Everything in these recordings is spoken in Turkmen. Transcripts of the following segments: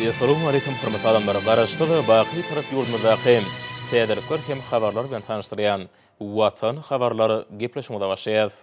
Essalawmaleýkim hormatly adamlar! Garaşsyz, baky Bitarap ýurdumyzdaky täzelikler hem habarlar bilen tanyşdyrýan Watan habarlar gepleşigimize başlaýas.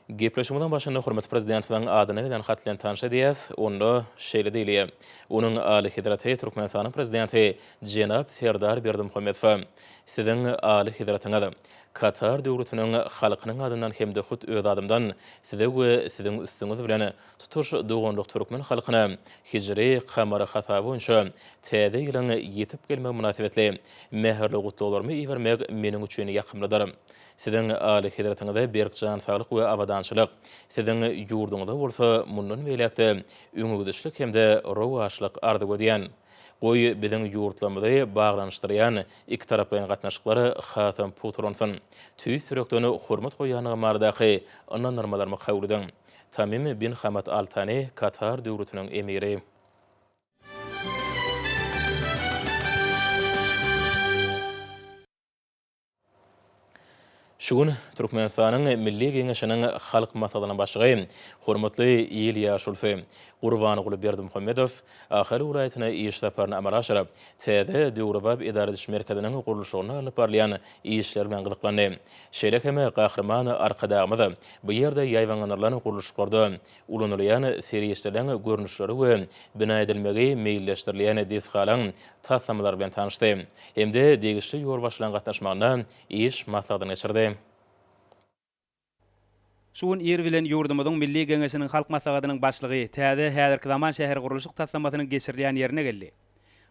Gepleşigimiziň başynda hormatly Prezidentimiziň adyna gelen hat bilen tanyş edýäs. Onda şeýle diýilýär, Onuň Alyhezreti Türkmenistanyň Prezidenti jenap Serdar Berdimuhamedowa, Siziň Alyhezretiňiz, Katar Döwletiniň halkynyň adyndan hem-de hut öz adymdan Size we Siziň üstüňiz bilen tutuş doganlyk türkmen halkyna hijri kamary hasaby boýunça Täze ýylyň ýetip gelmegi mynasybetli mähirli gutlaglarymy ibermek meniň üçin ýakymlydyr. Siziň Alyhezretiňize berk jan saglyk we abadançylyk, Siziň ýurduňyza bolsa mundan beýläk-de öňegidişlik hem-de rowaçlyk arzuw edýän. Goý, biziň ýurtlarymyzy baglanyşdyrýan ikitaraplaýyn gatnaşyklar hasam pugtalansyn. Tüýs ýürekden hormat goýýandygym baradaky ynandyrmalarymy kabul ediň. Tamim bin Hamad Al Tani, Katar Döwletiniň Emiri. Şu gün Türkmenistanyň Milli Geňeşiniň Halk Maslahatynyň Başlygy, hormatly il ýaşulusy Gurbanguly Berdimuhamedow Ahal welaýatyna iş saparyny amala aşyryp, täze döwrebap edara ediş merkeziniň gurluşygynda alnyp barylýan işler bilen gyzyklandy. Şeýle hem Gahryman Arkadagymyz bu ýerde ýaýbaňlandyrylan gurluşyklarda ulanylýan serişdeleriň görnüşleri we bina edilmegi meýilleşdirilýän desgalaryň taslamalary bilen tanyşdy hem-de degişli ýolbaşçylaryň gatnaşmagynda iş maslahatyny geçirdi. Şu gün ir bilen ýurdumyzyň Milli Geňeşiniň Halk Maslahatynyň Başlygy täze häzirki zaman şähergurluşyk taslamasynyň geçirilýän ýerine geldi.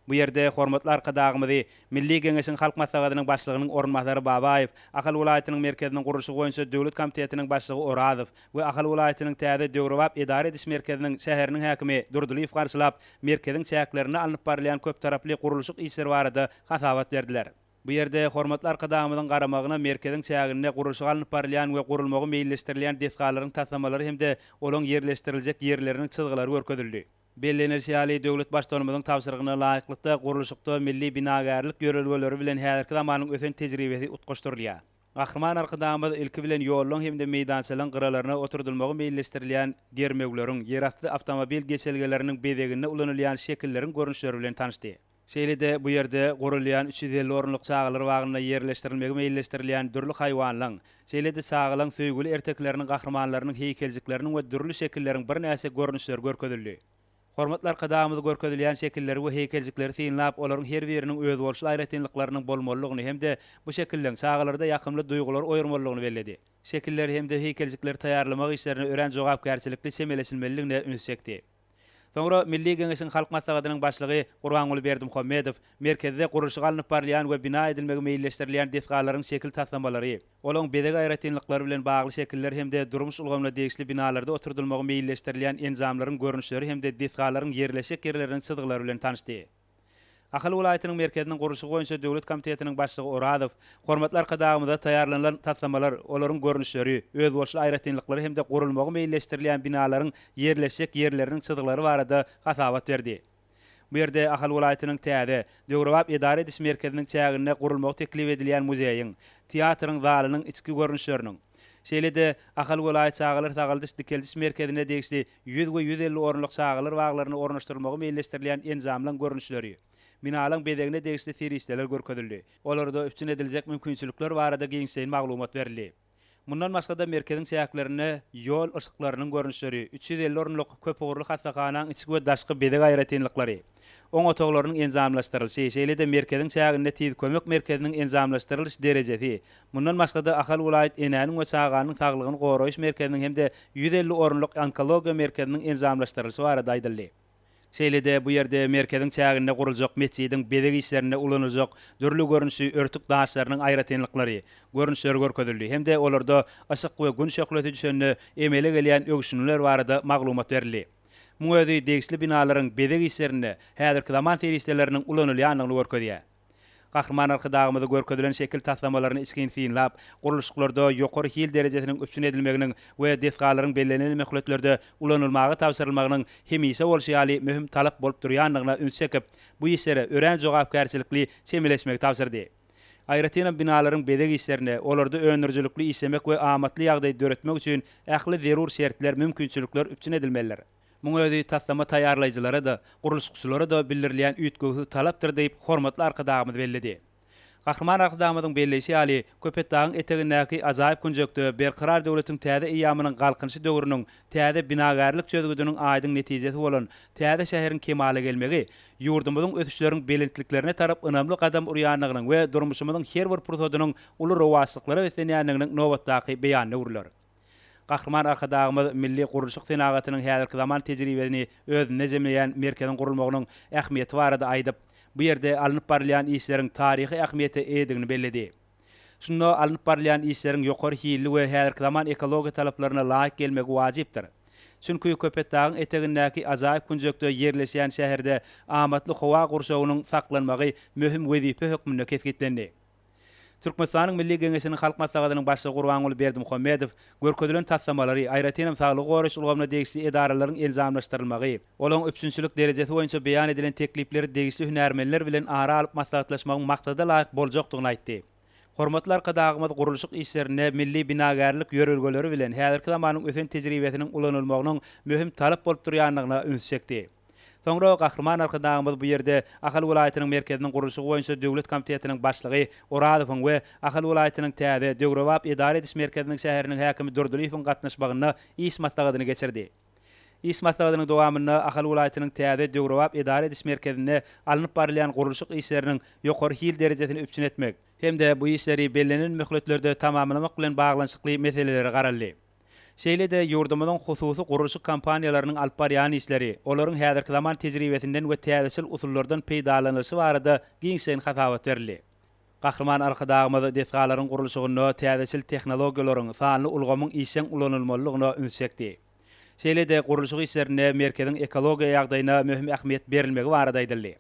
Bu ýerde hormatly Arkadagymyzy Milli Geňeşiň Halk Maslahatynyň Başlygynyň orunbasary Babaýew, Ahal welaýatynyň merkeziniň gurluşygy boýunça döwlet komitetiniň başlygy Orazow we Ahal welaýatynyň täze döwrebap edara ediş merkeziniň şäheriniň häkimi Durdylyýew garşylap, merkeziň çäklerinde alnyp barylýan köptaraply gurluşyk işleri barada hasabat berdiler. Bu ýerde hormatly Arkadagymyzyň garamagyna merkeziň çäginde gurluşygy alnyp barylýan we gurulmagy meýilleşdirilýän desgalaryň taslamalary hem-de olaryň ýerleşdiriljek ýerleriniň çyzgylary görkezildi. Bellenilişi ýaly, döwlet Baştutanymyzyň tabşyrygyna laýyklykda, gurluşykda milli binagärlik ýörelgeleri bilen häzirki zamanyň ösen tejribesi utgaşdyrylýar. Gahryman Arkadagymyz ilki bilen ýollaryň hem-de meýdançalaryň gyralaryna oturdylmagy meýilleşdirilýän germewleriň, ýerasty awtomobil geçelgeleriniň bezeginde ulanylýan şekilleriň görnüşleri bilen tanyşdy. Şeýle-de bu ýerde gurulýan 350 orunlyk çagalar bagynda ýerleşdirilmegi meýilleşdirilýän dürli haýwanlaryň, şeýle-de çagalaryň söýgüli ertekileriniň gahrymanlarynyň heýkeljikleriniň we dürli şekilleriň birnäçe görnüşleri görkezildi. Hormatly Arkadagymyz görkezilýän şekilleri we heýkeljikleri synlap, olaryň her biriniň özboluşly aýratynlyklarynyň bolmalydygyny hem-de bu şekilleň çagalarda ýakymly duýgulary oýarmalydygyny belledi. Şekilleri hem-de heýkeljikleri taýýarlamak işlerine örän jogapkärçilikli çemeleşilmelidigine üns çekdi. Soňra Milli Geňeşiň Halk Maslahatynyň Başlygy Gurbanguly Berdimuhamedow merkezde gurluşygy alnyp barylýan we bina edilmegi meýilleşdirilýän desgalaryň şekil taslamalary, Olaryň bezeg aýratynlyklary bilen bagly şekiller hem-de durmuş ulgamyna degişli binalarda oturdylmagy meýilleşdirilýän enjamlaryň görnüşleri hem-de desgalaryň ýerleşjek ýerleriniň çyzgylary bilen tanyşdy. Ahal welaýatynyň merkeziniň gurluşygy boýunça döwlet komitetiniň başlygy Orazow hormatly Arkadagymyza taýýarlanylan taslamalar, olaryň görnüşleri, özboluşly aýratynlyklary hem-de gurulmagy meýilleşdirilýän binalaryň ýerleşjek ýerleriniň çyzgylary barada hasabat berdi. Bu ýerde Ahal welaýatynyň täze, döwrebap edara ediş merkeziniň çäginde gurulmagy teklip edilýän muzeýiň, teatryň zalynyň içki görnüşleriniň, şeýle-de Ahal welaýat çagalar sagaldyş-dikeldiş merkezine degişli 100 we 150 orunlyk çagalar baglaryna ornaşdyrylmagy meýilleşdirilýän enjamlaryň görnüşleri, binalaryň bezegine degişli serişdeler görkezildi. Olarda üpjün ediljek mümkinçilikler barada giňişleýin maglumat berildi. Mundan başga-da merkeziň çäklerinde ýol yşyklarynyň görnüşleri, 350 orunlyk köpugurly hassahanaň içki we daşky bezeg aýratynlyklary, oň otaglarynyň enjamlaşdyrylyşy, şeýle-de merkeziň çäginde tiz kömek merkeziniň enjamlaşdyrylyş derejesi, mundan başga-da Ahal welaýat enäniň we çaganyň saglygyny goraýyş merkeziniň hem-de 150 orunlyk onkologiýa merkeziniň enjamlaşdyrylyşy barada aýdyldy. Şeýle-de bu ýerde merkeziň çäginde guruljak metjidiň bezeg işlerinde ulanyljak dürli görnüşli örtük daşlarynyň aýratynlyklary, görnüşleri görkezildi hem-de olarda yşyk we Gün şöhlesi düşende emele gelýän öwüşginler barada maglumat berildi. Muň özi degişli binalaryň bezeg işlerinde häzirki zaman serişdeleriniň ulanylýandygyny görkezýär. Gahryman Arkadagymyzy görkezilen şekil taslamalaryny içgin synlap, gurluşyklarda ýokary hil derejesiniň üpjün edilmeginiň we desgalaryň bellenilen möhletlerde ulanylmaga tabşyrylmagynyň hemişe bolşy ýaly möhüm talap bolup durýandygyna üns çekip, bu işlere örän jogapkärçilikli çemeleşmegi tabşyrdy. Aýratynam binalaryň bezeg işlerine, olarda öndürijilikli işlemek we amatly ýagdaý döretmek üçin ähli zerur şertler, mümkinçilikler üpjün edilmelidir. Muň özi taslama taýýarlaýjylara-da, gurluşykçylara-da bildirilýän üýtgewsiz talapdyr diýip, hormatly Arkadagymyz belledi. Gahryman Arkadagymyzyň belleýşi ýaly, Köpetdagyň etegindäki ajaýyp künjekde Berkarar döwletiň täze eýýamynyň Galkynyşy döwrüniň täze binagärlik çözgüdiniň aýdyň netijesi bolan täze şäheriň kemala gelmegi ýurdumyzyň ösüşleriň belentliklerine tarap ynamly gadam urýandygynyň we durmuşymyzyň her bir pursadynyň uly rowaçlyklara beslenýändiginiň nobatdaky beýanyna öwrüler. Gahryman Arkadagymyz milli gurluşyk senagatynyň häzirki zaman tejribesini özünde jemleýän merkeziň gurulmagynyň ähmiýeti barada aýdyp, bu ýerde alnyp barylýan işleriň taryhy ähmiýete eýedigini belledi. Şunda alnyp barylýan işleriň ýokary hilli we häzirki zaman ekologiýa talaplaryna laýyk gelmegi wajypdyr. Çünki Köpetdagyň etegindäki ajaýyp künjekde ýerleşýän şäherde amatly howa gurşawynyň saklanmagy möhüm wezipe hökmünde kesgitlendi. Türkmenistanyň Milli Geňeşiniň Halk Maslahatynyň Başlygy Gurbanguly Berdimuhamedow görkezilen taslamalary, aýratynam saglygy goraýyş ulgamyna degişli edaralaryň enjamlaşdyrylmagy, olaryň üpjünçilik derejesi boýunça beýan edilen teklipleri degişli hünärmenler bilen ara alyp maslahatlaşmagyň maksada laýyk boljakdygyny aýtdy. Hormatly Arkadagymyz gurluşyk işlerinde milli binagärlik ýörelgeleri bilen häzirki zamanyň ösen tejribesiniň ulanylmagynyň möhüm talap bolup durýandygyna ünsi çekdi. Soňra Gahryman Arkadagymyz bu ýerde Ahal welaýatynyň merkeziniň gurluşygy boýunça döwlet komitetiniň başlygy Orazowyň we Ahal welaýatynyň täze, döwrebap edara ediş merkeziniň şäheriniň häkimi Durdylyýewiň gatnaşmagynda iş maslahatyny geçirdi. Iş maslahatynyň dowamynda Ahal welaýatynyň täze, döwrebap edara ediş merkezinde alnyp barylýan gurluşyk işleriniň ýokary hil derejesini üpjün etmek hem-de bu işleri bellenen möhletlerde tamamlamak bilen baglanyşykly meselelere garaldy. Şeýle-de ýurdumyzyň hususy gurluşyk kompaniýalarynyň alyp barýan işleri, olaryň häzirki zaman tejribesinden we täzeçil usullardan peýdalanylyşy barada giňişleýin hasabat berildi. Gahryman Arkadagymyz desgalaryň gurluşygynda täzeçil tehnologiýalaryň, sanly ulgamyň işjeň ulanylmalydygyna üns çekdi. Şeýle-de gurluşyk işlerinde merkeziň ekologiýa ýagdaýyna möhüm ähmiýet berilmegi barada aýdyldy.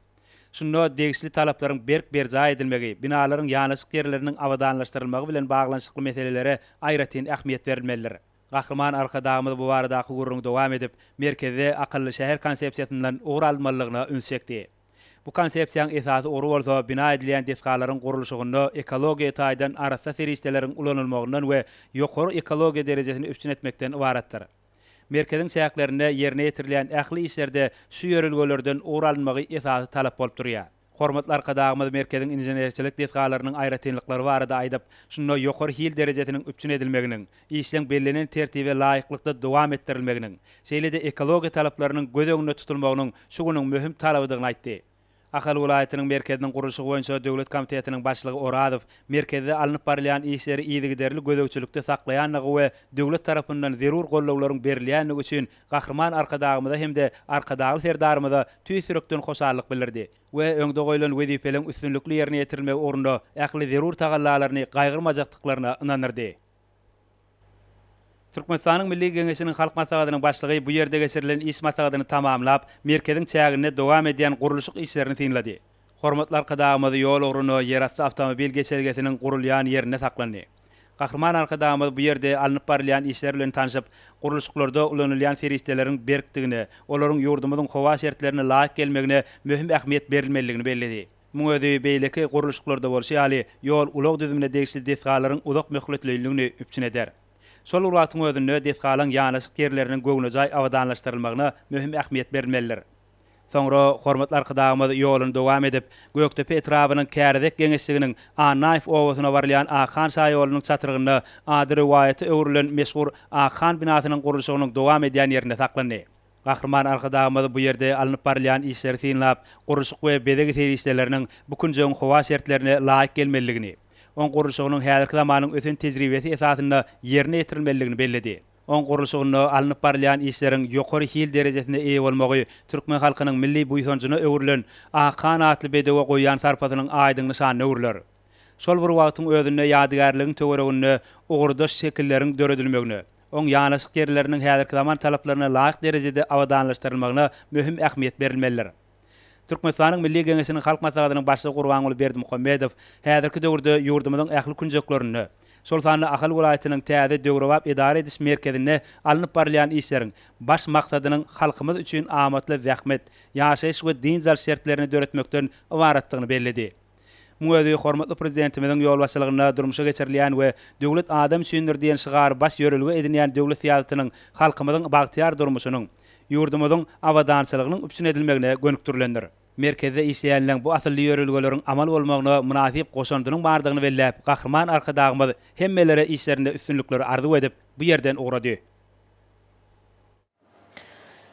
Şunda degişli talaplaryň berk berjaý edilmegi, binalaryň ýanaşyk ýerleriniň abadanlaşdyrylmagy bilen baglanyşykly meselelere aýratyn ähmiýet berilmelidir. Gahryman Arkadagymyz bu baradaky gürrüňi dowam edip, merkezde akylly şäher konsepsiýasyndan ugur alynmalydygyna üns çekdi. Bu konsepsiýanyň esasy ugry bolsa bina edilýän desgalaryň gurluşygynda ekologiýa taýdan arassa serişdeleriň ulanylmagyndan we ýokary ekologiýa derejesini üpjün etmekden ybaratdyr. Merkeziň çäklerinde ýerine ýetirilýän ähli işlerde şu ýörelgelerden ugur alynmagy esasy talap bolup durýar. Hormatly Arkadagymyz merkeziň inženerçilik desgalarynyň aýratynlyklary barada aýdyp, şunda ýokary hil derejesiniň üpjün edilmeginiň, işleň bellenen tertibe laýyklykda dowam etdirilmeginiň, şeýle-de ekologiýa talaplarynyň göz öňünde tutulmagynyň şu günüň möhüm talabydygyny aýtdy. Ahal welaýatynyň merkeziniň gurluşygy boýunça döwlet komitetiniň başlygy Orazow merkezde alnyp barylýan işleri yzygiderli gözegçilikde saklaýandygy we döwlet tarapyndan zerur gollawlaryň berilýändigi üçin Gahryman Arkadagymyza hem-de Arkadagly Serdarymyza tüýs ýürekden hoşallyk bildirdi we öňde goýlan wezipeleriň üstünlikli ýerine ýetirilmegi ugrunda ähli zerur tagallalaryny gaýgyrmajakdyklaryna ynandyrdy. Türkmenistanyň Milli Geňeşiniň Halk Maslahatynyň Başlygy bu ýerde geçirilen iş maslahatyny tamamlap, merkeziň çäginde dowam edýän gurluşyk işlerini synlady. Hormatly Arkadagymyz ýol ugrunda ýerasty awtomobil geçelgesiniň gurulýan ýerinde saklandy. Gahryman Arkadagymyz bu ýerde alnyp barylýan işler bilen tanşyp, gurluşyklarda ulanylýan serişdeleriň berkdigine, olaryň ýurdumyzyň howa şertlerine laýyk gelmegine möhüm ähmiýet berilmelidigini belledi. Muň özi beýleki gurluşyklarda bolşy ýaly, ýol-ulag düzümine degişli desgalaryň uzak möhletleýinligini üpjün eder. Şol bir wagtyň özünde desgalaryň ýanaşyk ýerleriniň göwnejaý abadanlaşdyrylmagyna möhüm ähmiýet berilmelidir. Soňra hormatly Arkadagymyz ýoluny dowam edip, Gökdepe etrabynyň Kärizek geňeşliginiň Annaýew obasyna barylýan Akhan şaýolunyň çatrygynda ady rowaýata öwrülen meşhur Akhan binasynyň gurluşygynyň dowam edýän ýerinde saklandy. Gahryman Arkadagymyz bu ýerde alnyp barylýan işleri synlap, gurluşyk we bezeg serişdeleriniň bu künjegiň howa şertlerine laýyk gelmelidigini, oň gurluşygynyň häzirki zamanyň ösen tejribesi esasynda ýerine ýetirilmelidigini belledi. Oň gurluşygynda alnyp barylýan işleriň ýokary hil derejesine eýe bolmagy türkmen halkynyň milli buýsanjyna öwrülen Akhan atly bedewe goýýan sarpasynyň aýdyň nyşanyna öwrüler. Şol bir wagtyň özünde ýadygärligiň töwereginde ugurdaş şekilleriň döredilmegine, oň ýanaşyk ýerleriniň häzirki zaman talaplaryna laýyk derejede abadanlaşdyrylmagyna möhüm ähmiýet berilmelidir. Türkmenistanyň Milli Geňeşiniň Halk Maslahatynyň Başlygy Gurbanguly Berdimuhamedow häzirki döwürde ýurdumyzyň ähli künjeklerinde, şol sanda Ahal welaýatynyň täze döwrebap edara ediş merkezinde alnyp barylýan işleriň baş maksadynyň halkymyz üçin amatly zähmet, ýaşaýyş we dynç alyş şertlerini döretmekden ybaratdygyny belledi. Muň özi hormatly Prezidentimiziň ýolbaşçylygynda durmuşa geçirilýän we Döwlet adam üçindir diýen şygary baş ýörelge edinýän döwlet syýasatynyň halkymyzyň bagtyýar durmuşynyň, ýurdumyzyň abadançylygynyň üpjün edilmegine gönükdirilendir. Merkezde işleýänleň bu asylly ýörelgeleriň amal bolmagyna mynasyp goşandynyň bardygyny belläp, Gahryman Arkadagymyz hemmelere işlerinde üstünlikleri arzuw edip, bu ýerden ugrady.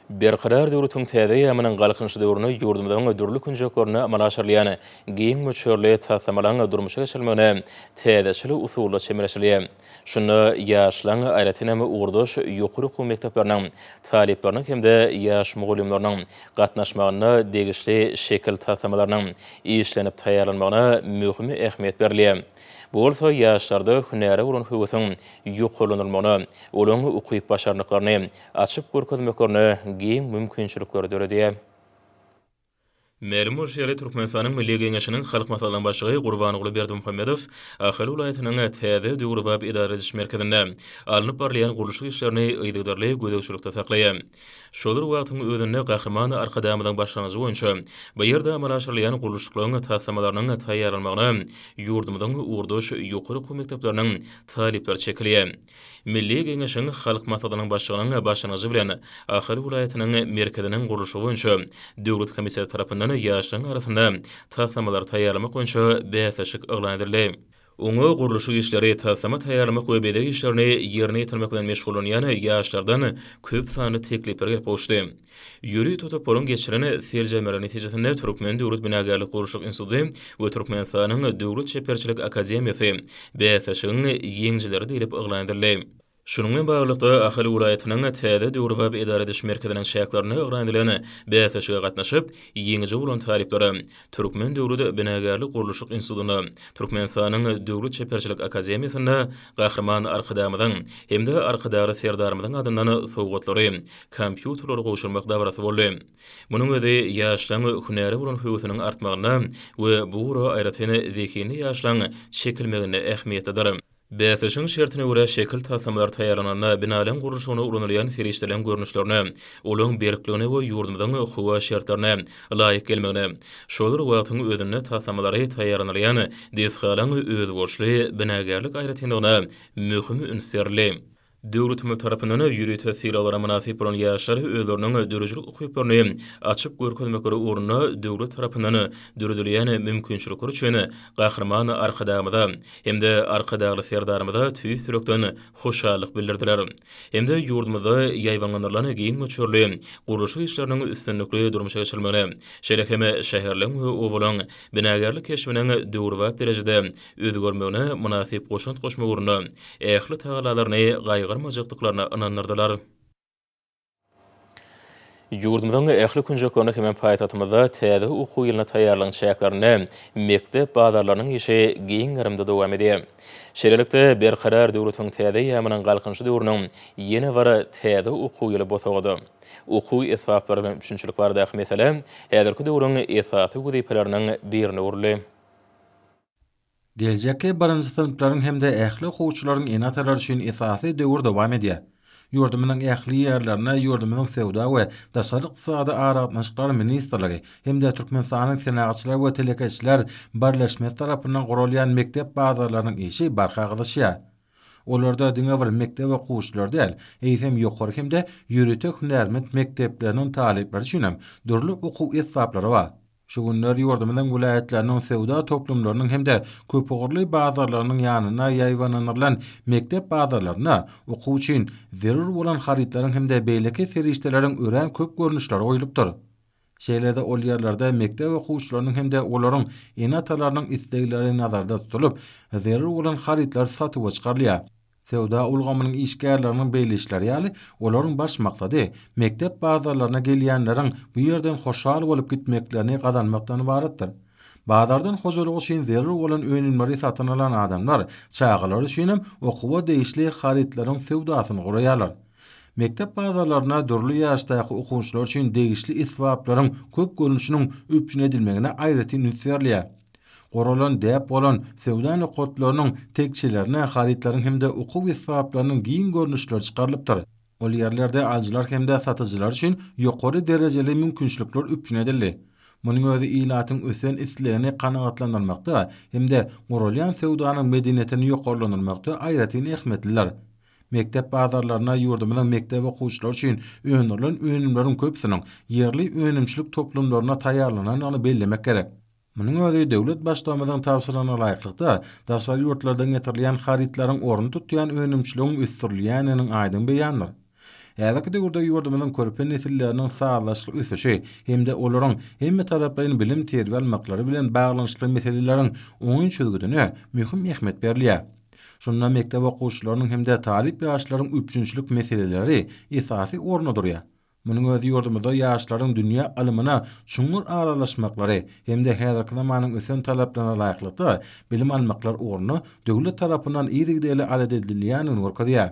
Berkarar döwletiň täze eýýamynyň Galkynyşy döwründe ýurdumyzyň dürli künjeklerinde amala aşyrylýan giň möçberli taslamalaryň durmuşa geçirilmegine täzeçil usulda çemeleşilýär. Şunda ýaşlaryň, aýratyn hem ugurdaş ýokary okuw mekdepleriniň talyplarynyň hem-de ýaş mugallymlarynyň gatnaşmagynda degişli şekil taslamalarynyň işlenip taýýarlanmagyna möhüm ähmiýet berilýär. Bu bolsa ýaşlarda hünäre bolan höwesiň ýokarlandyrylmagyna, olaryň ukyp-başarnyklaryny açyp görkezmeklerine giň mümkinçilikleri döredýär. Mälim bolşy ýaly, Türkmenistanyň Milli Geňeşiniň Halk Maslahatynyň Başlygy Gurbanguly Berdimuhamedow Ahal welaýatynyň täze döwrebap edara ediş merkezinde alnyp barylýan gurluşyk işlerini yzygiderli gözegçilikde saklaýar. Şol bir wagtyň özünde Gahryman Arkadagymyzyň başlangyjy boýunça bu ýerde amala aşyrylýan gurluşyklaryň taslamalarynyň taýýarlanmagyna ýurdumyzyň ugurdaş ýokary okuw mekdepleriniň talyplary çekilýär. Milli Geňeşiň Halk Maslahatynyň Başlygynyň başlangyjy bilen Ahal welaýatynyň merkeziniň gurluşygy boýunça döwlet komiteti tarapyndan ýaşlaryň arasynda taslamalary taýýarlamak boýunça bäsleşik yglan edildi. Oňa gurluşyk işleri, taslama taýýarlamak we bezeg işlerini ýerine ýetirmek bilen meşgullanýan ýaşlardan köp sanly teklipler gelip gowuşdy. Ýörite toparyň geçiren seljermeleri netijesinde Türkmen döwlet binagärlik-gurluşyk instituty we Türkmenistanyň Döwlet çeperçilik akademiýasy bäsleşigiň ýeňijileri diýlip yglan edildi. Şunuň bilen baglylykda, Ahal welaýatynyň täze döwrebap edara ediş merkeziniň çäklerinde yglan edilen bäsleşige gatnaşyp, ýeňiji bolan talyplara Türkmen döwlet binagärlik-gurluşyk institutynda, Türkmenistanyň Döwlet çeperçilik akademiýasynda Gahryman Arkadagymyzyň hem-de Arkadagly Serdarymyzyň adyndan sowgatlary, kompýuterleri gowşurmak dabarasy boldy. Munuň özi ýaşlaryň hünäre bolan höwesiniň artmagynda we bu ugra aýratyn zehinli ýaşlaryň çekilmeginde ähmiýetlidir. Bäsleşigiň şertine görä, şekil taslamalary taýýarlananda binalaryň gurluşygynda ulanylýan serişdeleriň görnüşlerine, olaryň berkligine we ýurdumyzyň howa şertlerine laýyk gelmegine, şol bir wagtyň özünde taslamalary taýýarlanylýan desgalaryň özboluşly binagärlik aýratynlygyna möhüm üns berildi. Döwletimiz tarapyndan ýörite sylaglara mynasyp bolan ýaşlar özleriniň döredijilik ukyplaryny açyp görkezmekleri ugrunda döwlet tarapyndan döredilýän mümkinçilikler üçin Gahryman Arkadagymyza hem-de Arkadagly Serdarymyza tüýs ýürekden hoşallyk bildirdiler hem-de ýurdumyzda ýaýbaňlandyrylan giň möçberli gurluşyk işleriniň üstünlikli durmuşa geçirilmegine, şeýle hem şäherleň we obalaryň binagärlik keşbiniň döwrebap derejede özgermegine mynasyp goşant goşmak ugrunda ähli tagallalaryny gaýgyrmajakdyklaryna ynandyrdylar. Ýurdumyzyň ähli künjeklerinde hemem paýtagtymyzda täze okuw ýylyna taýýarlygyň çäklerinde mekdep bazarlarynyň işi giň gerimde dowam edýär. Şeýlelikde, Berkarar döwletiň täze eýýamynyň Galkynyşy döwrüniň ýene bir täze okuw ýyly bosagada. Okuw esbaplary bilen üpjünçilik baradaky mesele häzirki döwrüň esasy wezipeleriniň birine öwrüldi. Geljekki birinji synplaryň hem-de ähli okuwçylaryň ene-atalary üçin esasy döwür dowam edýär. Ýurdumyzyň ähli ýerlerinde ýurdumyzyň Söwda we daşary ykdysady aragatnaşyklar ministrligi hem-de Türkmenistanyň Senagatçylar we telekeçiler birleşmesi tarapyndan guralýan mekdep bazarlarynyň işi barha gyzyşýar. Olarda diňe bir mekdep okuwçylary däl, eýsem ýokary hem-de ýörite hünärment mekdepleriniň talyplary üçinem dürli okuw esbaplary bar. Şu günler ýurdumyzyň welaýatlarynyň söwda toplumlarynyň hem-de köpugurly bazarlarynyň ýanynda ýaýbaňlandyrylan mekdep bazarlarynda okuw üçin zerur bolan harytlaryň hem-de beýleki serişdeleriň örän köp görnüşleri goýlupdyr. Şeýle-de ol ýerlerde mekdep okuwçylarynyň hem-de olaryň ene-atalarynyň islegleri nazarda tutulyp, zerur bolan harytlar satuwa çykarylýar. Söwda ulgamynyň işgärleriniň belleýişleri ýaly, olaryň baş maksady mekdep bazarlaryna gelýänleriň bu ýerden hoşal bolup gitmeklerini gazanmakdan ybaratdyr. Bazardan hojalyk üçin zerur bolan önümleri satyn alan adamlar çagalary üçinem okuwa degişli harytlaryň söwdasyny guraýarlar. Mekdep bazarlarynda dürli ýaşdaky okuwçylar üçin degişli esbaplaryň köp görnüşiniň üpjün edilmegine aýratyn üns berilýär. Guralan däp bolan söwda nokatlarynyň tekjelerine harytlaryň hem-de okuw esbaplarynyň giň görnüşleri çykarylypdyr. Ol ýerlerde alyjylar hem-de satyjylar üçin ýokary derejeli mümkinçilikler üpjün edildi. Munuň özi ilatyň ösen islegini kanagatlandyrmakda hem-de guralýan söwdanyň medeniýetini ýokarlandyrmakda aýratyn ähmiýetlidir. Mekdep bazarlarynda ýurdumyzyň mekdep okuwçylary üçin öndürilen önümleriň köpüsiniň ýerli önümçilik toplumlarynda taýýarlanandygyny bellemek gerek. Munuň özi döwlet Baştutanymyzyň tabşyrygyna laýyklykda, daşary ýurtlardan getirilýän harytlaryň ornuny tutýan önümçiligiň ösdürilýändiginiň aýdyň beýanydyr. Häzirki döwürde ýurdumyzyň körpe nesilleriniň sazlaşykly ösüşi hem-de olaryň hemmetaraplaýyn bilim-terbiýe almaklary bilen baglanyşykly meseleleriň oňyn çözgüdine möhüm ähmiýet berilýär. Şunda mekdep okuwçylarynyň hem-de talyp ýaşlaryň üpjünçilik meseleleri esasy orunda durýar. Munuň özi ýurdumyzda ýaşlaryň dünýä ylmyna çuňňur aralaşmaklary hem-de häzirki zamanyň ösen talaplaryna laýyklykda bilim almaklary ugrunda döwlet tarapyndan yzygiderli alada edilýändigini görkezýär.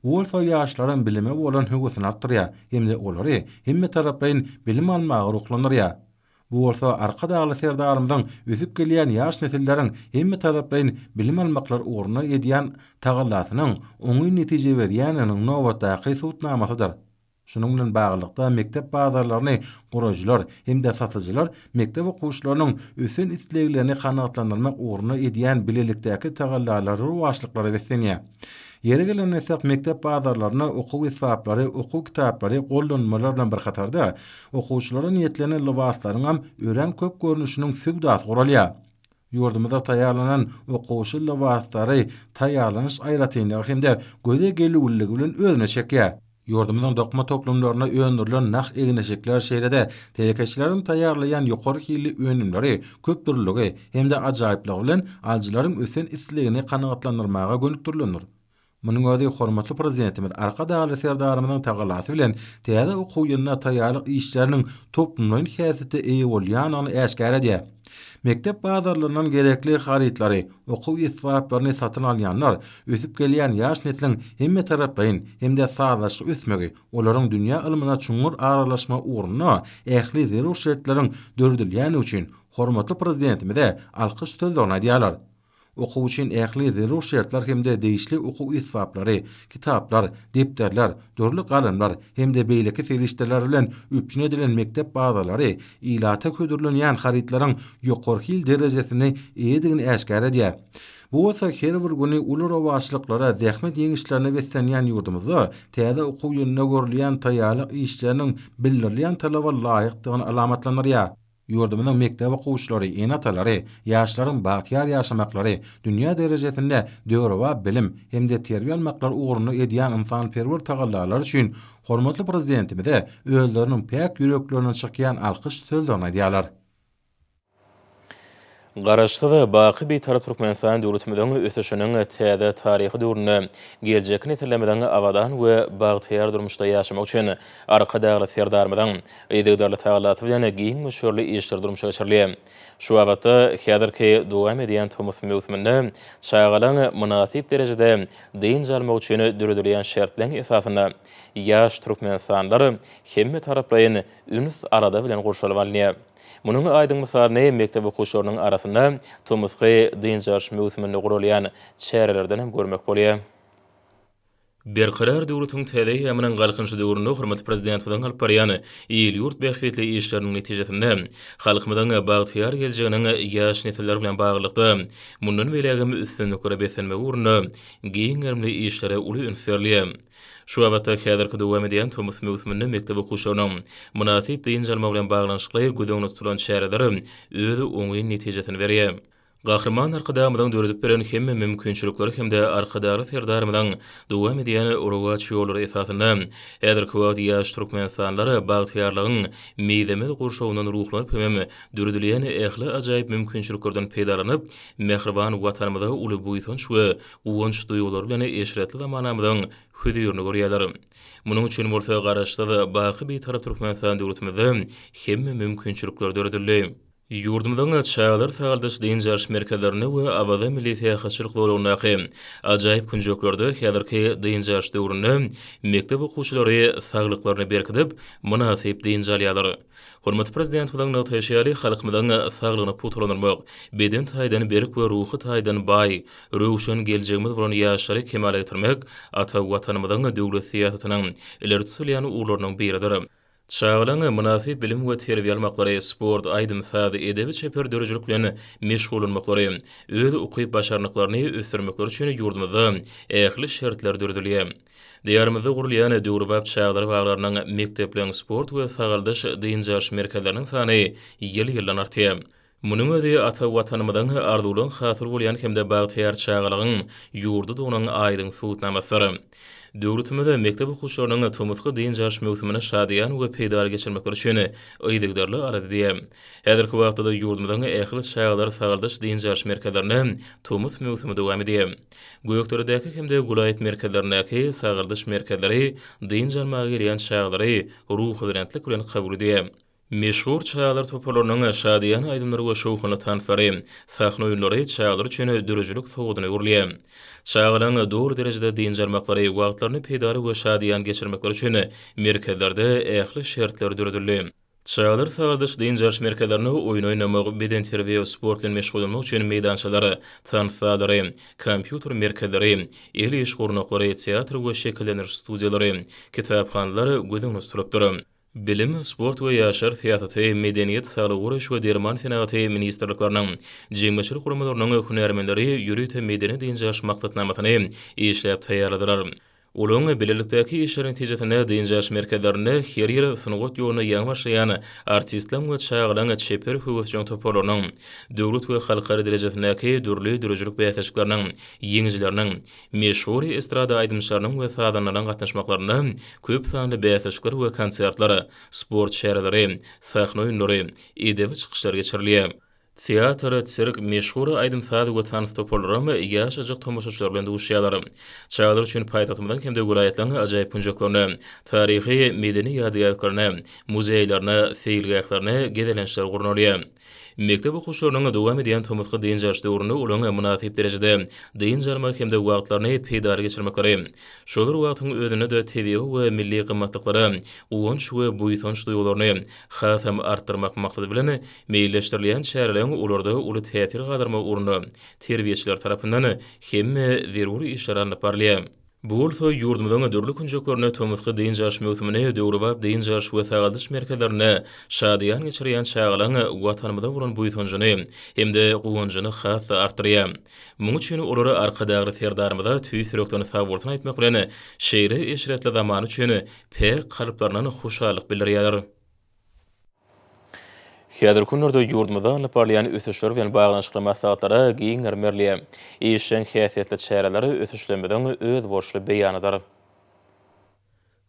Bu bolsa ýaşlaryň bilime bolan höwesini artdyrýar hem-de olary hemmetaraplaýyn bilim almaga ruhlandyrýar. Bu bolsa Arkadagly Serdarymyzyň ösüp gelýän ýaş nesilleriň hemmetaraplaýyn bilim almaklary ugrunda edýän tagallasynyň oňyn netije berýändiginiň nobatdaky subutnamasydyr. Şunuň bilen baglylykda, mekdep bazarlaryny guraýjylar hem-de satyjylar mekdep okuwçylarynyň ösen isleglerini kanagatlandyrmak ugrunda edýän bilelikdäki tagallalary rowaçlyklara beslenýär. Ýeri gelende aýtsak, mekdep bazarlarynda okuw esbaplary, okuw kitaplary, gollanmalar bilen bir hatarda, okuwçylara niýetlenen lybaslaryňam örän köp görnüşiniň söwdasy guralýar. Ýurdumyzda taýýarlanan okuwçy lybaslary taýýarlanyş aýratynlygy hem-de göze gelüwliligi bilen özüne çekýär. Ýurdumyzyň dokma toplumlarynda öndürilen nah egin-eşikler, şeýle-de telekeçileriň taýýarlaýan ýokary hilli önümleri köpdürlüligi hem-de ajaýyplygy bilen alyjylaryň ösen islegini kanagatlandyrmaga gönükdirilendir. Munuň özi hormatly Prezidentimiz Arkadagly Serdarymyzyň tagallasy bilen täze okuw ýylyna taýýarlyk işleriniň toplumlaýyn häsiýete eýe bolýandygyny äşgär edýär. Mekdep bazarlaryndan gerekli harytlary, okuw esbaplaryny satyn alýanlar ösüp gelýän ýaş nesliň hemmetaraplaýyn hem-de sazlaşykly ösmegi, olaryň dünýä ylmyna çuňňur aralaşmagy ugrunda ähli zerur şertleriň döredilýändigi üçin hormatly Prezidentimize alkyş sözlerini aýdýarlar. Okuw üçin ähli zerur şertler hem-de degişli okuw esbaplary, kitaplar, depderler, dürli galamlar hem-de beýleki serişdeler bilen üpjün edilen mekdep bazalary ilata hödürlenýän harytlaryň ýokary hil derejesine eýedigini äşgär edýär. Bu bolsa her bir güni uly rowaçlyklara, zähmet ýeňişlerine beslenýän ýurdumyzda täze okuw ýylynda görülýän taýýarlyk işleriniň bildirilýän talaba laýykdygyny alamatlandyrýar. Ýurdumyzyň mekdep okuwçylary, ene-atalary, ýaşlaryň bagtyýar ýaşamaklary, dünýä derejesinde döwrebap bilim hem-de terbiýe almaklary ugrunda edýän ynsanperwer tagallalary üçin hormatly Prezidentimize özleriniň päk ýüreklerinden çykýan alkyş sözlerini aýdýarlar. Garaşsyz, baky Bitarap Türkmenistan döwletimiziň ösüşiniň täze taryhy döwründe geljekki nesillerimiziň abadan we bagtyýar durmuşda ýaşamagy üçin Arkadagly Serdarymyzyň yzygiderli tagallasy bilen giň möçberli işler durmuşa geçirilýär. Şu babatda häzirki dowam edýän tomus möwsüminde çagalaryň mynasyp derejede dynç almagy üçin döredilýän şertleriň esasynda ýaş türkmenistanlylar hemmetaraplaýyn üns-alada bilen gurşalyp alynýar. Munuň aýdyň mysalyny mekdep okuwçylarynyň arasynda tomusky dynç alyş möwsüminde guralýan çärelerden hem görmek bolýar. Berkarar döwletiň täze eýýamynyň Galkynyşy döwründe hormatly Prezidentimiziň alyp barýan il-ýurt bähbitli işleriniň netijesinde halkymyzyň bagtyýar geljeginiň ýaş nesiller bilen baglylykda mundan beýlägem üstünliklere beslenmegi ugrunda giň gerimli işlere uly üns berilýär. Şu babatda häzirki dowam edýän tomus möwsüminde mekdep okuwçylarynyň mynasyp dynç almagy bilen baglanyşykly göz öňünde tutulan çäreler öz oňyn netijesini berýär. Gahryman Arkadagymyzyň döredip beren hemme mümkinçilikleri hem-de Arkadagly Serdarymyzyň dowam edýän rowaç ýollary esasynda häzirki wagt ýaş türkmenistanlylar bagtyýarlygyň mizemez gurşawyndan ruhlanyp hemem döredilýän ähli ajaýyp mümkinçiliklerden peýdalanyp, mähriban Watanymyza uly buýsanç we guwanç duýgulary bilen eşretli zamanamyzyň hözirini görýärler. Munuň üçin bolsa Garaşsyz, baky Bitarap Türkmenistan döwletimizde hemme mümkinçilikler döredildi. Ýurdumyzyň çagalar sagaldyş-dynç alyş merkezlerinde we Awaza milli syýahatçylyk zolagyndaky ajaýyp künjeklerde häzirki dynç alyş döwründe mekdep okuwçylary saglyklaryny berkidip, mynasyp dynç alýarlar. Hormatly Prezidentimiziň nygtaýşy ýaly, halkymyzyň saglygyny pugtalandyrmak, beden taýdan berk we ruhy taýdan baý, röwşen geljegimiz bolan ýaşlary kemala getirmek ata Watanymyzyň döwlet syýasatynyň ileri tutulýan ugurlarynyň biridir. Çagalaryň mynasyp bilim we terbiýe almaklary, sport, aýdym-saz, edebi-çeper döredijilik bilen meşgullanmaklary, öz ukyp-başarnyklaryny ösdürmekleri üçin ýurdumyzda ähli şertler döredilýär. Diýarymyzda gurulýan döwrebap çagalar baglarynyň, mekdepleriň, sport we sagaldyş dynç alyş merkezleriniň sany ýyl-ýyldan artýar. Munuň özi ata Watanymyzyň arzuwlaryň hasyl bolýan hem-de bagtyýar çagalygyň ýurdudygynyň aýdyň subutnamasydyr. Döwletimiz mekdep okuwçylarynyň tomusky dynç alyş möwsümini şadyýan we peýdaly geçirmekleri üçin yzygiderli alada edýär. Häzirki wagtda-da ýurdumyzyň ähli çagalar sagaldyş-dynç alyş merkezlerinde tomus möwsümi dowam edýär. Gökderedäki hem-de welaýat merkezlerindäki sagaldyş merkezleri dynç almaga gelýän çagalary ruhubelentlik bilen kabul edýär. Meşhur çagalar toparlarynyň şadyýan aýdymlary we şowhunly tanslary, sahna oýunlary çagalar üçin döredijilik sowgadyna öwrülýär. Çagalaryň doly derejede dynç almaklary, wagtlaryny peýdaly we şadyýan geçirmekleri üçin merkezlerde ähli şertler döredildi. Çagalar sagaldyş-dynç alyş merkezlerinde oýun oýnamak, bedenterbiýe, sport bilen meşgullanmak üçin meýdançalar, tans zallary, kompýuter merkezleri, el iş gurnaklary, teatr we şekillendiriş studiýalary, kitaphanalar göz öňünde tutulypdyr. Bilim, sport we ýaşlar syýasaty, medeniýet, saglygy goraýyş we derman senagaty ministrlikleriniň, jemgyýetçilik guramalarynyň hünärmenleri ýörite medeni-dynç alyş maksatnamasyny işläp taýýarladylar. Olaryň bilelikdäki işleri netijesinde dynç alyş merkezlerinde her ýyl sungat ýoluna ýaňy başlaýan artistleriň we çagalaryň çeper höwesjeň toparlarynyň, döwlet we halkara derejesindäki dürli döredijilik bäsleşikleriniň ýeňijileriniň, Meşhur estrada aýdymçylarynyň we sazandalaryň gatnaşmaklarynda köp sanly bäsleşikler we konsertler, sport çäreleri, sahna oýunlary, edebi çykyşlar geçirilýär. Teatr, sirk, meşhur aýdym-saz we tans toparlaram ýaşajyk tomaşaçylar bilen duşýarlar. Çagalar üçin paýtagtymyzyň hem-de welaýatlaryň ajaýyp künjeklerine, taryhy-medeni ýadygärliklerine, muzeýlerine, seýilgählerine gezelençler gurnalýar. Mekdep okuwçylarynyň dowam edýän tomusky dynç alyş döwründe olaryň mynasyp derejede dynç almagy hem-de wagtlaryny peýdaly geçirmekleri, şol bir wagtyň özünde-de tebigy we milli gymmatlyklara guwanç we buýsanç duýgularyny hasam artdyrmak maksady bilen meýilleşdirilýän çäreleriň olarda uly täsir galdyrmagy ugrunda terbiýeçiler tarapyndan hemme zerur işler alnyp barylýar. Bu bolsa ýurdumyzyň dürli künjeklerinde tomusky dynç alyş möwsümini döwrebap dynç alyş we sagaldyş merkezlerinde şadyýan geçirýän çagalaryň Watanymyza bolan buýsanjyny hem-de guwanjyny has-da artdyrýar. Munuň üçin olara Arkadagly Serdarymyza tüýs ýürekden sagbolsun aýtmak bilen, şeýle eşretli zamana üçin päk kalplaryndan hoşallyk bildirýärler. Häzirki günlerde ýurdumyzda alnyp barylýan ösüşler bilen baglanyşykly maslahatlara giň gerim berilýär. Işjeň häsiýetli çäreler ösüşlerimiziň özboluşly beýanydyr.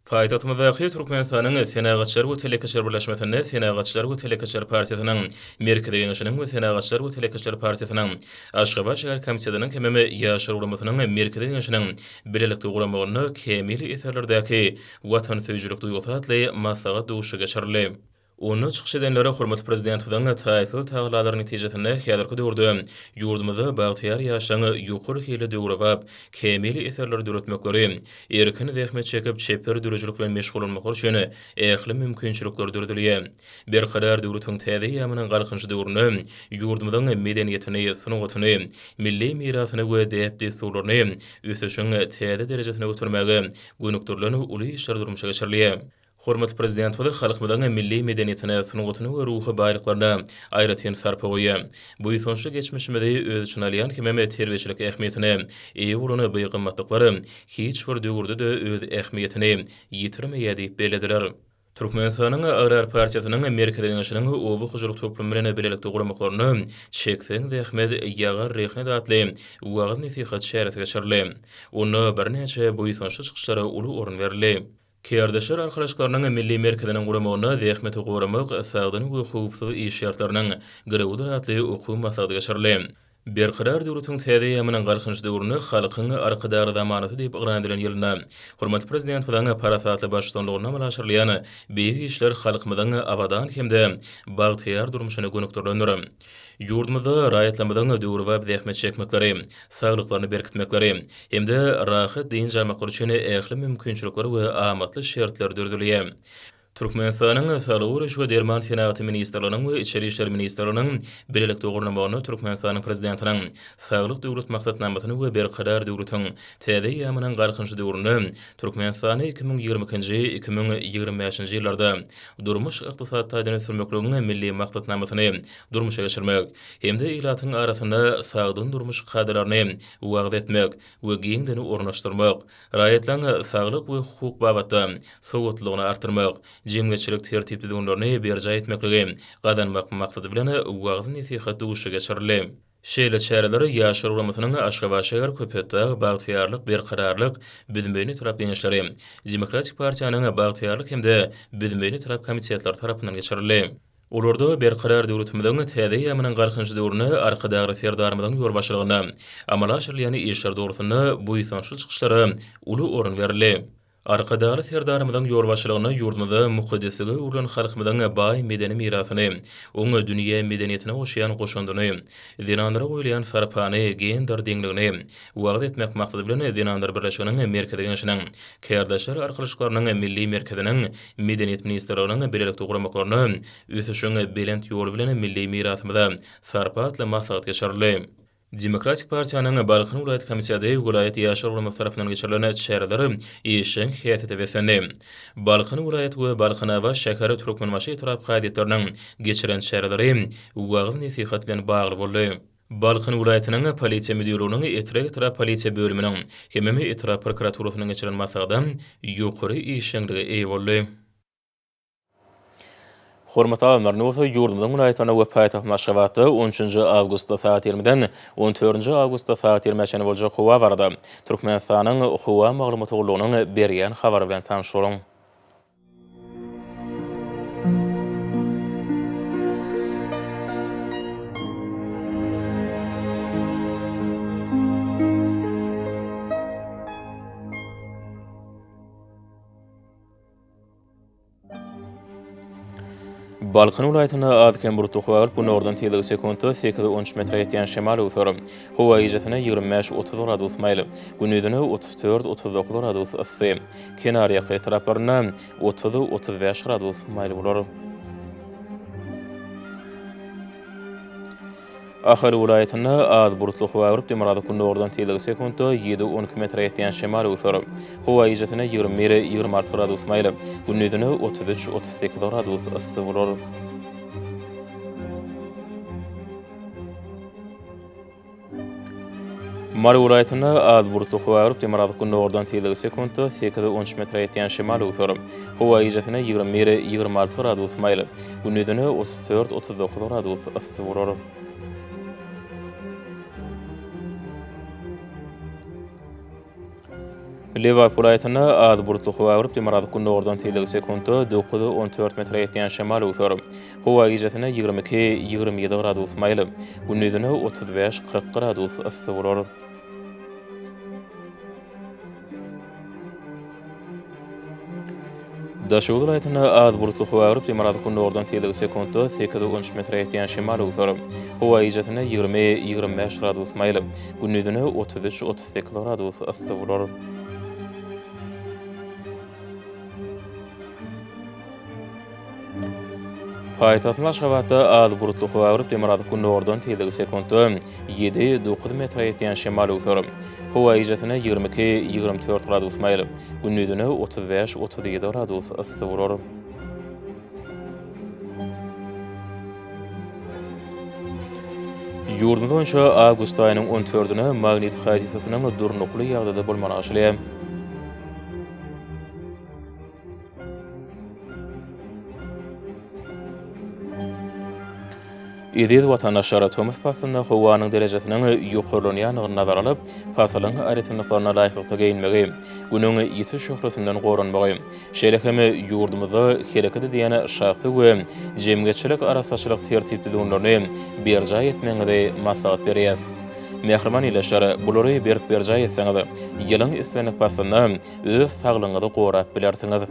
Paýtagtymyzdaky Türkmenistanyň Senagatçylar we telekeçiler birleşmesinde Senagatçylar we telekeçiler partiýasynyň Merkezi Geňeşiniň we Senagatçylar we telekeçiler partiýasynyň Aşgabat şäher komitetiniň hemem Ýaşlar guramasynyň Merkezi Geňeşiniň bilelikde guramagynda Kämil eserlerdäki Watansöýüjilik duýgusy atly maslahat duşuşygy geçirildi. Onda çykyş edenler hormatly Prezidentimiziň taýsyz tagallalary netijesinde häzirki döwürde ýurdumyzda bagtyýar ýaşlaryň ýokary hilli döwrebap, kämil eserleri döretmekleri, erkin zähmet çekip, çeper döredijilik bilen meşgullanmaklary üçin ähli mümkinçilikler döredilýär. Berkarar döwletiň täze eýýamynyň Galkynyşy döwründe ýurdumyzyň medeniýetini, sungatyny, milli mirasyny we däp-dessurlaryny ösüşiň täze derejesine götermäge gönükdirilen uly işler durmuşa geçirilýär. Hormatly Prezidentimiz halkymyzyň milli medeniýetine, sungatyna we ruhy baýlyklaryna aýratyn sarpa goýýar. Buýsançly geçmişimizi öz içine alýan hemem terbiýeçilik ähmiýetine eýe bolan bu gymmatlyklar hiç bir döwürde-de öz ähmiýetini ýitirmeýär diýip bellediler. Türkmenistanyň Agrar partiýasynyň Merkezi Geňeşiniň oba hojalyk toplumy bilen bilelikde guramaklarynda Çekseň zähmet, ýagar rehnet atly wagyz-nesihat çäresi geçirildi. Onda birnäçe buýsançly çykyşlara uly orun berildi. Kärdeşler arkalaşyklarynyň Milli merkeziniň guramagynda Zähmeti goramak, sagdyn we howpsuz iş şertleriniň girewidir atly okuw maslahaty geçirildi. Berkarar döwletiň täze eýýamynyň Galkynyş döwründe Halkyň Arkadagly zamanasy diýip yglan edilen ýylynda hormatly Prezidentimiziň parasatly baştutanlygynda amala aşyrylýan beýik işler halkymyzyň abadan hem-de bagtyýar durmuşyna gönükdirilendir. Ýurdumyzda raýatlarymyzyň döwrebap zähmet çekmekleri, saglyklaryny berkitmekleri hem-de rahat dynç almaklary üçin ähli mümkinçilikler we amatly şertler döredilýär. Türkmenistanyň Saglygy goraýyş we derman senagaty ministrliginiň we Içeri işler ministrliginiň bilelikde gurnamagynda Türkmenistanyň Prezidentiniň Saglyk Döwlet maksatnamasyny we Berkarar döwletiň Täze eýýamynyň Galkynyşy döwründe Türkmenistany 2022-nji, 2025-nji ýyllarda durmuş-ykdysady taýdan ösdürmekligiň Milli maksatnamasyny durmuşa geçirmek hem-de ilatyň arasynda sagdyn durmuş kadalaryny wagyz etmek we giňden ornaşdyrmak, Raýatlaryň saglyk we hukuk babatda sowatlylygyny artdyrmak, jemgyýetçilik tertip-düzgünlerini berjaý etmekligi gazanmak maksady bilen wagyz-nesihat duşuşygy geçirildi. Şeýle çäreler Ýaşlar guramasynyň Aşgabat şäher, Köpetdag, Bagtyýarlyk, Berkararlyk, Büzmeýin etrap Geňeşleri, Demokratik partiýanyň Bagtyýarlyk hem-de Büzmeýin etrap komitetleri tarapyndan geçirildi. Olarda Berkarar döwletimiziň täze eýýamynyň Galkynyşy döwründe Arkadagly Serdarymyzyň ýolbaşçylygynda amala aşyrylýan işler dogrusynda buýsançly çykyşlara uly orun berildi. Arkadagly Serdarymyzyň ýolbaşçylygynda ýurdumyzda mukaddeslige öwrülen halkymyzyň baý medeni mirasyny, oň dünýä medeniýetine goşýan goşandyny, zenanlara goýulýan sarpany, gender deňligini wagyz etmek maksady bilen Zenanlar birleşiginiň Merkezi Geňeşiniň, Kärdeşler arkalaşyklarynyň Milli merkeziniň Medeniýet ministrliginiň bilelikde guramaklarynda Ösüşiň belent ýoly bilen milli mirasymyza sarpa atly maslahat geçirildi. Demokratik partiýanyň Balkan welaýat komiteti welaýat Ýaşlar guramasy tarapyndan geçirilen çäreler işjeň häsiýete beslendi. Balkan welaýat we Balkanabat şäher Türkmenbaşy etrap kazyýetleriniň geçiren çäreleri wagyz-nesihat bilen bagly boldy. Balkan welaýatynyň Polisiýa müdirliginiň Etrek etrap polisiýa bölüminiň hemem etrap prokuraturasynyň geçiren maslahaty ýokary işjeňlige eýe boldy. Hormatly adamlar, indi bolsa ýurdumyzyň welaýatlarynda we paýtagtymyz Aşgabatda on üçünji awgustda sagat ýigrimiden on dördünji awgustda sagat ýigrimä çenli boljak howa barada Türkmenistanyň Howa maglumat gullugynyň berýän habary bilen tanyş boluň. Balkan welaýatynda az-kem bulutly howa bolup, günordan tizligi sekuntda sekiz-on üç metre ýetýän şemal öwser. Howa gijesine 25-30 gradus maýyl, gündizine 34-39 gradus yssy. Kenarýaka etraplarynda 30-35 gradus maýyl bolar. Ahal welaýatynda az bulutly howa bolup, demirgazyk-gündogardan tizligi sekuntda ýedi-on iki metre ýetýän şemal öwser. Howa gijesine 21-26 gradus maýyl, gündizine 33-38 gradus yssy bolar. Mary welaýatynda az bulutly howa bolup, demirgazyk-gündogardan tizligi sekuntda sekiz-on üç metre ýetýän şemal öwser. Howa gijesine 21-26 gradus maýyl, gündizine 34-39 gradus yssy bolar. Lebap welaýatynda az bulutly howa bolup, demirgazyk-gündogardan tizligi sekuntda 9-14 metre ýetýän şemal öwser. Howa gijesine 22-27 gradus maýyl, gündizine 35-40 gradus yssy bolar. Daşoguz welaýatynda az bulutly howa bolup, demirgazyk-gündogardan tizligi sekuntda 8-13 metre ýetýän şemal öwser. Howa gijesine 20-25 gradus maýyl, gündizine 33-38 gradus yssy bolar. Paýtagtymyz Aşgabatda az bulutly howa bolup, demirgazyk-gündogardan tizligi sekuntda 7-9 metre ýetýän şemal öwser. Howa gijesine 22-24 gradus maýyl, gündizine 35-37 gradus yssy bolar. Ýurdumyz boýunça awgust aýynyň on dördüne magnit hadysasynyň durnukly ýagdaýda bolmagyna garaşylýar. Eziz watandaşlar, tomus paslynda howanyň derejesiniň ýokarlanýandygyny nazara alyp, pasylyň aýratynlyklaryna laýyklykda geýinmegi, Günüň ýiti şöhlesinden goranmagy, şeýle hem ýurdumyzda hereket edýän şahsy we jemgyýetçilik arassaçylyk tertip-düzgünlerini berjaý etmegiňizi maslahat berýäs. Mähriban ildeşler, bulary berk berjaý etseňiz, ýylyň islendik paslynda öz saglygyňyzy gorap bilersiňiz.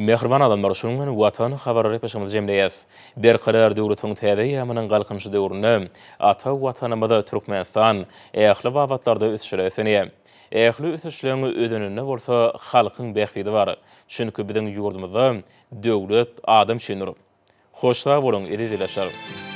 Mähriban adamlar, şunuň bilen Watan habarlary gepleşigimizi jemleýäs. Berkarar döwletiň täze eýýamynyň Galkynyşy döwründe ata Watanymyz Türkmenistan ähli babatlarda ösüşlere ösenýär. Ähli ösüşleň özeninde bolsa halkyň bähbidi bar. Çünki biziň ýurdumyzda döwlet adam üçindir. Hoş sag boluň, eziz ildeşler!